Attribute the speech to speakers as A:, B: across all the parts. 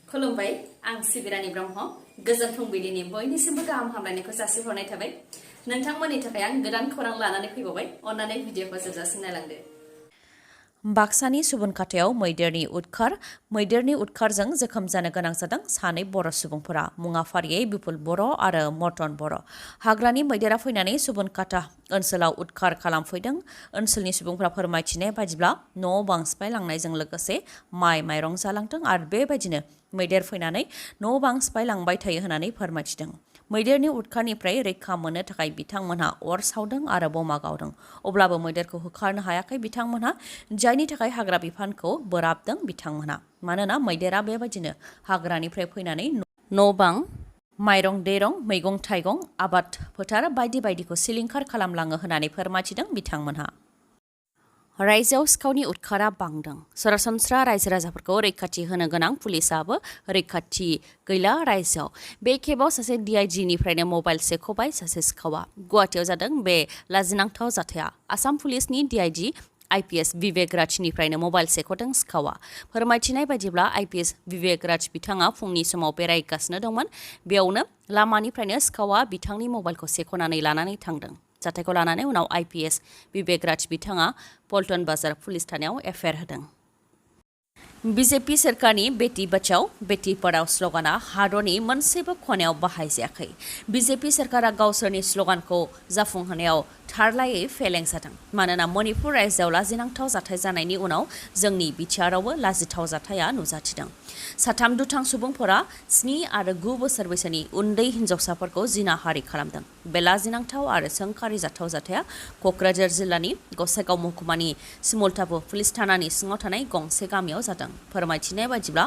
A: खुलुमबाय आं सिबिरानि ब्रह्म गोजोन फुंबिलिनि बयनिसिमबो गाहाम हामलायनायखौ जासिहरनाय थाबाय नोंथांमोननि थाखाय आं गोदान खौरां लानानै फैबावबाय अन्नानै भिडिअखौ जोबजासिम नायलांदो।
B: बाक्सानि सुबुनखाथायाव मैदेरनि उदखारजों जोखोम जानो गोनां जादों सानै बर' सुबुंफोरा मुङा फारियै बिपुल बर' आरो मर्टन बर'। हाग्रानि मैदेरा फैनानै सुबुनखाथा ओनसोलाव उदखार खालामफैदों। ओनसोलनि सुबुंफोरा फोरमायथिनाय बायदिब्ला न' बां सिफायलांनायजों लोगोसे माइ माइरं जालांदों आरो बेबायदिनो मैदेर फैनानै न' बां सिफायलांबाय थायो होननानै फोरमायथिदों। मैदेरनि उदखारनिफ्राय रैखा मोननो थाखाय बिथांमोनहा अर सावदों आरो बमा गावदों। अब्लाबो मैदेरखौ होखारनो हायाखै बिथांमोनहा, जायनि थाखाय हाग्रा बिफानखौ बोराबदों बिथांमोनहा। मानोना मैदेरा बेबायदिनो हाग्रानिफ्राय फैनानै न' बां, माइरं दैरं, मैगं थाइगं, आबाद फोथार बायदि बायदिखौ सिलिंखार खालामलाङो होननानै फोरमायथिदों बिथांमोनहा। रायजोआव सिखावनि उदखारा बांदों। सरासनस्रा रायजो राजाफोरखौ रैखाथि होनो गोनां पुलिसाबो रैखाथि गैला रायजोआव। बे खेबाव सासे DIGनिफ्रायनो मबाइल सेख'बाय सासे सिखावा। गुवाहाटियाव जादों बे लाजिनांथाव जाथाया। आसाम पुलिसनि DIG IPS बिबेक राजनिफ्रायनो मबाइल सेख'दों सिखावा। फोरमायथिनाय बायदिब्ला IPS बिबेक राज बिथाङा फुंनि समाव बेरायगासिनो दंमोन। बेयावनो लामानिफ्रायनो सिखावा बिथांनि मबाइलखौ सेख'नानै लानानै थांदों। जाथायखौ लानानै उनाव IPS बिबेक राज बिथाङा पल्टन बाजार पुलिस थानायाव एफआइआर होदों। BJP सोरखारनि बेटी बचाओ बेटी पढ़ाओ स्ल'गाना हादरनि मोनसेबो खनायाव बाहायजायाखै। BJP सोरखारा गावसोरनि स्ल'गानखौ जाफुंहोनायाव थारलायै फेलें जादों। मानोना मणिपुर रायजोआव लाजिनांथाव जाथाय जानायनि उनाव जोंनि बिटिआरआवबो लाजिथाव जाथाया नुजाथिदों। साथाम दुथां सुबुंफोरा 7 आरो 9 बोसोर बैसोनि उन्दै हिन्जावसाफोरखौ जिनाहारि खालामदों। बे लाजिनांथाव आरो सोंखारि जाथाव जाथाया क'क्राझार जिल्लानि गसाइगाव महकुमानि सिमलतापु पुलिस थानानि सिङाव थानाय गंसे गामियाव जादों। फोरमायथिनाय बायदिब्ला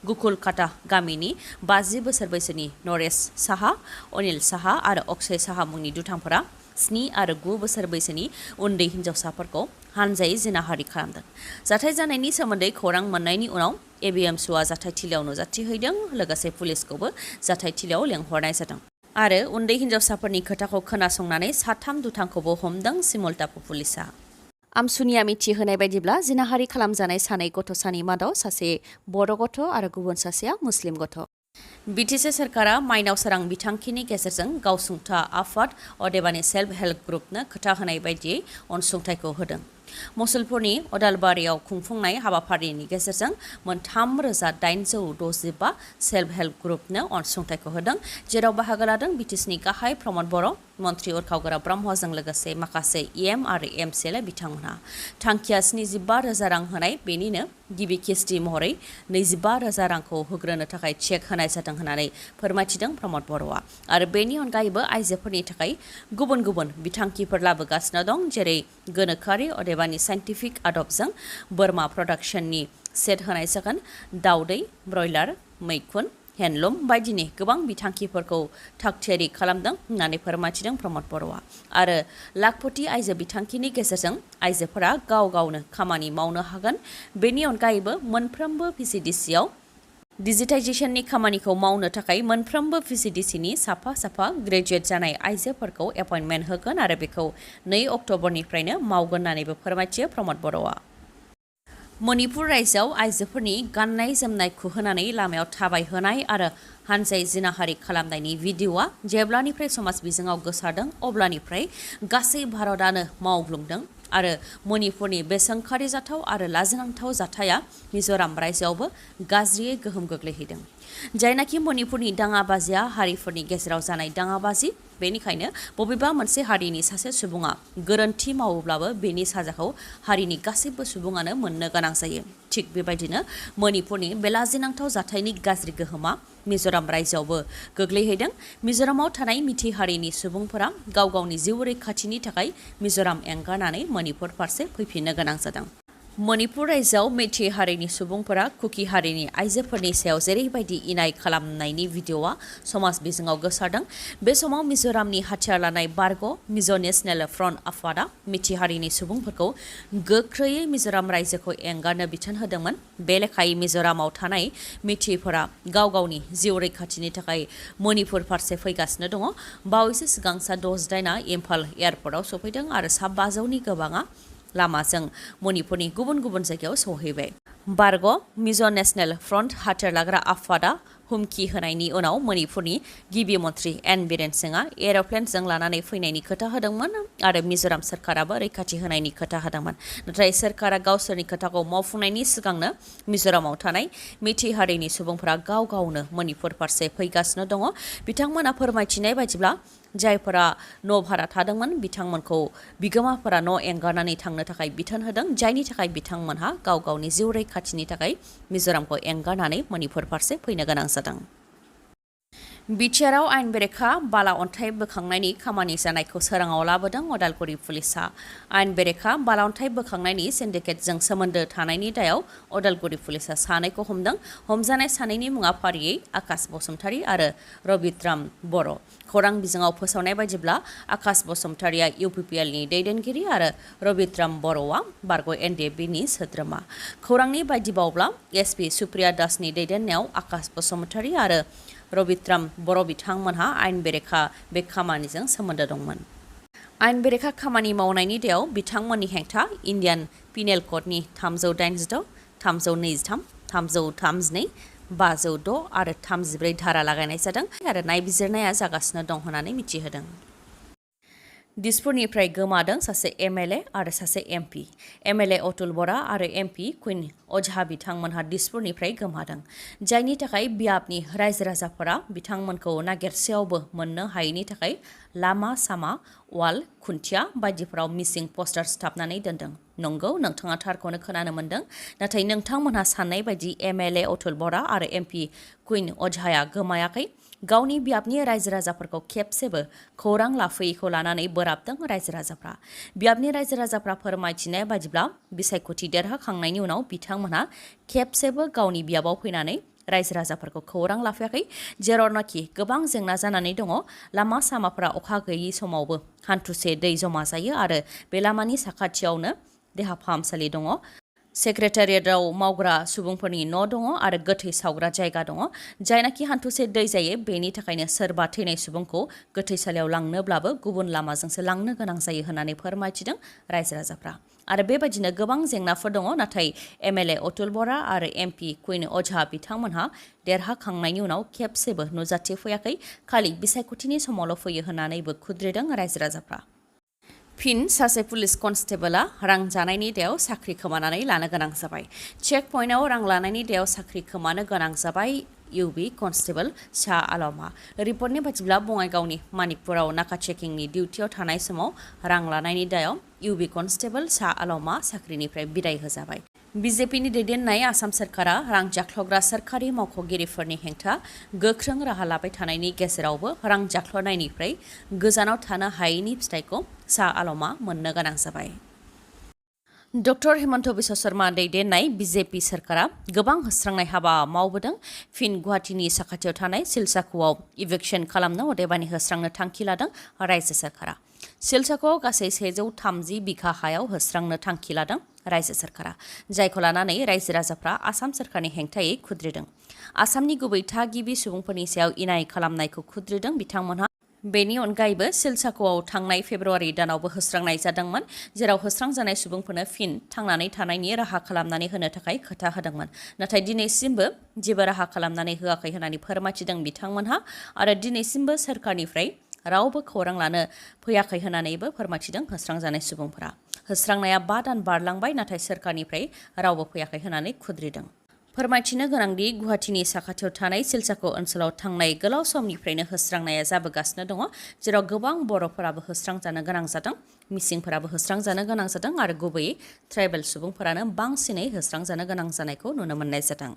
B: गुकुलकाटा गामिनि 50 बोसोर बैसोनि नरेश साहा, अनिल साहा आरो अक्षय साहा मुंनि दुथांफोरा 7 आरो 9 बोसोर बैसोनि उन्दै हिन्जावसाफोरखौ हानजायै जिनाहारि खालामदों। जाथाय जानायनि सोमोन्दै खौरां मोननायनि उनाव ABMSUआ जाथायथिलियाव नुजाथिहैदों। लोगोसे पुलिसखौबो जाथायथिलियाव लेंहरनाय जादों आरो उन्दै हिन्जावसाफोरनि खोथाखौ खोनासंनानै साथाम दुथांखौबो हमदों सिमलतापु पुलिसआ। आमसुनिया मिथिहोनाय बायदिब्ला जिनाहारि खालामजानाय सानै गथ'सानि मादाव सासे बर' गथ' आरो गुबुन सासेया मुस्लिम गथ'। BTC सोरखारा माइनाव सोरां बिथांखिनि गेजेरजों गावसुंथा आफाद अदेबानि सेल्फ हेल्प ग्रुपनो खोथा होनाय बायदियै अनसुंथाइखौ होदों। मुसलपुरनि अदालबारियाव खुंफुंनाय हाबाफारिनि गेजेरजों 3,865 सेल्फ हेल्प ग्रुपनो अनसुंथाइखौ होदों, जेराव बाहागो लादों BTCनि गाहाय प्रमद बर', मन्त्रि उरखावगोरा ब्रह्मजों लोगोसे माखासे EM आरो MCLA बिथांमोनहा। थांखिया 75,000 रां होनाय, बेनिनो गिबि किस्ति महरै 25,000 रांखौ होग्रोनो थाखाय चेक होनाय जादों होननानै फोरमायथिदों प्रमद बर'आ। आरो बेनि अनगायैबो आइजोफोरनि थाखाय गुबुन गुबुन बिथांखिफोर लाबोगासिनो दं, जेरै गोनोखोआरि अदेबानि साइन्टिफिक आदबजों बोरमा प्रडाक्शननि सेट होनाय जागोन, दाउदै, ब्रयलार, मैखुन, हेन्डलुम बायदिनि गोबां बिथांखिफोरखौ थागथियारि खालामदों होननानै फोरमायथिदों प्रमद बर'आ। आरो लाखपति आइजो बिथांखिनि गेजेरजों आइजोफोरा गाव गावनो खामानि मावनो हागोन। बेनि अनगायैबो मोनफ्रोमबो VCDCआव डिजिटाइजेशननि खामानिखौ मावनो थाखाय मोनफ्रोमबो VCDCनि साफा ग्रेजुवेट जानाय आइजोफोरखौ एपइन्टमेन्ट होगोन आरो बेखौ 2 अक्ट'बरनिफ्रायनो मावगोन होननानैबो फोरमायथियो प्रमद बर'आ। मणिपुर रायजोआव आइजोफोरनि गाननाय जोमनाय खुहोनानै लामायाव थाबायहोनाय आरो हानजायै जिनाहारि खालामनायनि भिडिअ'आ जेब्लानिफ्राय समाज बिजोङाव गोसारदों अब्लानिफ्राय गासै भारतआनो मावग्लुंदों आरो मणिपुरनि बे सोंखारि जाथाव आरो लाजिनांथाव जाथाया मिज'राम रायजोआवबो गाज्रियै गोहोम गोग्लैहैदों। जायनाखि मणिपुरनि दाङाबाजिया हारिफोरनि गेजेराव जानाय दाङाबाजि, बेनिखायनो बबेबा मोनसे हारिनि सासे सुबुङा गोरोन्थि मावोब्लाबो बेनि साजाखौ हारिनि गासैबो सुबुङानो मोननो गोनां जायो। थिग बेबायदिनो मणिपुरनि बे लाजिनांथाव जाथायनि गाज्रि गोहोमा मिज'राम रायजोआवबो गोग्लैहैदों। मिज'रामाव थानाय मिथि हारिनि सुबुंफोरा गाव गावनि जिउ रैखाथिनि थाखाय मिज'राम एंगारनानै मणिपुर फारसे फैफिननो गोनां जादों। मणिपुर रायजोआव मेइटे हारिनि सुबुंफोरा कुकी हारिनि आइजोफोरनि सायाव जेरैबायदि इनाय खालामनायनि भिडिअ'आ समाज बिजोङाव गोसारदों। बे समाव मिज'रामनि हाथियार लानाय बारग' मिज' नेशनेल फ्रन्ट आफादआ मिथि हारिनि सुबुंफोरखौ गोख्रैयै मिज'राम रायजोखौ एंगारनो बिथोन होदोंमोन। बे लेखायै मिज'रामाव थानाय मिथिफोरा गाव गावनि जिउ रैखाथिनि थाखाय मणिपुर फारसे फैगासिनो दङ। बावैसो सिगां सा 68 इम्फाल एयारपर्टआव सफैदों आरो सा 500नि गोबाङा लामाजों मणिपुरनि गुबुन गुबुन जायगायाव सौहैबाय। बारग' मिज' नेशनेल फ्रन्ट हाथियार लाग्रा आफादा हुमखि होनायनि उनाव मणिपुरनि गिबि मन्थ्रि एन बीरेन सिंहआ एर'प्लेनजों लानानै फैनायनि खोथा होदोंमोन आरो मिज'राम सोरखाराबो रैखाथि होनायनि खोथा होदोंमोन। नाथाय सोरखारा गावसोरनि खोथाखौ मावफुंनायनि सिगांनो मिज'रामाव थानाय मिथि हारिनि सुबुंफोरा गाव गावनो मणिपुर फारसे फैगासिनो दङ। बिथांमोना फोरमायथिनाय बायदिब्ला जायफोरा न' भारा थादोंमोन बिथांमोनखौ बिगोमाफोरा न' एंगारनानै थांनो थाखाय बिथोन होदों, जायनि थाखाय बिथांमोनहा गाव गावनि जिउ रैखाथिनि थाखाय मिज'रामखौ एंगारनानै मणिपुर फारसे फैनो गोनां जादों। बिटिआरआव आयेन बेरेखा बाला अन्थाइ बोखांनायनि खामानि जानायखौ सोराङाव लाबोदों अदालगुरि पुलिसआ। आयेन बेरेखा बाला अन्थाइ बोखांनायनि सिन्डिकेटजों सोमोन्दो थानायनि दायाव अदालगुरि पुलिसआ सानैखौ हमदों। हमजानाय सानैनि मुङा फारियै आकाश बसुमतारी आरो रबित्राम बर'। खौरां बिजोङाव फोसावनाय बायदिब्ला आकाश बसुमतारीया UPPLनि दैदेनगिरि आरो रबित्राम बर'आ बारग' NDFBनि सोद्रोमा। खौरांनि बायदिबावब्ला SP सुप्रिया दासनि दैदेननायाव आकाश बसुमतारी आरो रबित्राम बर' बिथांमोनहा आयेन बेरेखा बे खामानिजों सोमोन्दो दंमोन। आयेन बेरेखा खामानि मावनायनि दायाव बिथांमोननि हेंथा इन्डियान पिनेल क'डनि 386, 323, 332, 506 आरो 34 धारा लागायनाय जादों आरो नायबिजिरनाया जागासिनो दं होननानै मिथिहोदों। दिसपुरनिफ्राय गोमादों सासे MLA आरो सासे MP। MLA अतुल बरा आरो MP कुइन अझा बिथांमोनहा दिसपुरनिफ्राय गोमादों, जायनि थाखाय बियाबनि रायजो राजाफोरा बिथांमोनखौ नागिरसेयावबो मोननो हायैनि थाखाय लामा सामा, वाल, खुन्थिया बायदिफोराव मिसिं पस्टार सिथाबनानै दोनदों। नंगौ, नोंथाङा थारखौनो खोनानो मोन्दों। नाथाय नोंथांमोनहा साननाय बायदि MLA अतुल बरा आरो MP कुइन अझाया गोमायाखै। गावनि बियाबनि रायजो राजाफोरखौ खेबसेबो खौरां लाफैयैखौ लानानै बोराबदों रायजो राजाफ्रा। बियाबनि रायजो राजाफ्रा फोरमायथिनाय बायदिब्ला बिसायख'थि देरहाखांनायनि उनाव बिथांमोनहा खेबसेबो गावनि बियाबाव फैनानै रायजो राजाफोरखौ खौरां लाफैयाखै, जेरावनाखि गोबां जेंना जानानै दङ। लामा सामाफोरा अखा गैयि समावबो हान्थुसे दै जमा जायो आरो बे लामानि साखाथियावनो देहा फाहामसालि दङ। सेक्रेटारियेटआव मावग्रा सुबुंफोरनि न' दङ आरो गोथै सावग्रा जायगा दङ। जायनाखि हान्थुसे दै जायो, बेनि थाखायनो सोरबा थैनाय सुबुंखौ गोथैसालियाव लांनोब्लाबो गुबुन लामाजोंसो लांनो गोनां जायो होननानै फोरमायथिदों रायजो राजाफ्रा। आरो बेबायदिनो गोबां जेंनाफोर दङ। नाथाय MLA अतुल बरा आरो MP कुइन अझा बिथांमोनहा देरहाखांनायनि उनाव खेबसेबो नुजाथिफैयाखै, खालि बिसायख'थिनि समावल' फैयो होननानैबो खुद्रिदों रायजो राजाफ्रा। फिन सासे पुलिस कनस्टेबलआ रां जानायनि दायाव साख्रि खोमानानै लानो गोनां जाबाय। चेक पइन्टआव रां लानायनि दायाव साख्रि खोमानो गोनां जाबाय UB कनस्टेबल शाह आलमआ। रिपर्टनि बायदिब्ला बङाइगावनि मानिकपुराव नाका चेकिंनि डिउटियाव थानाय समाव रां लानायनि दायाव UB कनस्टेबल शाह आलमआ साख्रिनिफ्राय बिदाय होजाबाय। BJPनि दैदेननाय आसाम सोरखारा रां जाख्ल'ग्रा सोरखारि मावख'गिरिफोरनि हेंथा गोख्रों राहा लाबाय थानायनि गेजेरावबो रां जाख्ल'नायनिफ्राय गोजानाव थानो हायैनि फिथाइखौ शाह आलमआ मोननो गोनां जाबाय। डक्टर हिमन्त बिश्व शर्मा दैदेननाय BJP सोरखारा गोबां होस्रांनाय हाबा मावबोदों। फिन गुवाहाटीनि साखाथियाव थानाय सिलसाख'आव इभेक्सन खालामनो अदेबानि होस्रांनो थांखि लादों रायजो सोरखारा। सिलसाख'आव गासै 130 बिघा हायाव होस्रांनो थांखि लादों रायजो सोरखारा, जायखौ लानानै रायजो राजाफ्रा आसाम सोरखारनि हेंथायै खुद्रिदों। आसामनि गुबै थागिबि सुबुंफोरनि सायाव इनाय खालामनायखौ खुद्रिदों बिथांमोनहा। बेनि अनगायैबो सिलसाख'आव थांनाय फेब्रुवारि दानावबो होस्रांनाय जादोंमोन, जेराव होस्रांजानाय सुबुंफोरनो फिन थांनानै थानायनि राहा खालामनानै होनो थाखाय खोथा होदोंमोन। नाथाय दिनैसिमबो जेबो राहा खालामनानै होआखै होननानै फोरमायथिदों बिथांमोनहा आरो दिनैसिमबो सोरखारनिफ्राय रावबो खौरां लानो फैयाखै होननानैबो फोरमायथिदों होस्रांजानाय सुबुंफोरा। होस्रांनाया 5 दान बारलांबाय, नाथाय सोरखारनिफ्राय रावबो फैयाखै होननानै खुद्रिदों। फोरमायथिनो गोनांदि गुवाहाटीनि साखाथियाव थानाय सिलसाख' ओनसोलाव थांनाय गोलाव समनिफ्रायनो होस्रांनाया जाबोगासिनो दङ, जेराव गोबां बर'फोराबो होस्रांजानो गोनां जादों, मिसिंफोराबो होस्रांजानो गोनां जादों आरो गुबैयै ट्राइबेल सुबुंफोरानो बांसिनै होस्रांजानो गोनां जानायखौ नुनो मोननाय जादों।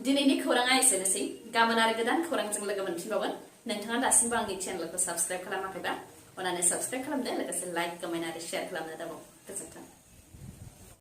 A: दिनैनि खौराङा एसेनोसै। गाबोन आरो गोदान खौरांजों लोगो मोनफिनबावगोन। नोंथाङा दासिमबो आंनि चेनेलखौ साबस्क्राइब खालामाखैबा अन्नानै साबस्क्राइब खालामदो, लोगोसे लाइक, कमेन्ट आरो शेयार खालामनो दाबाव। गोजोन्थों।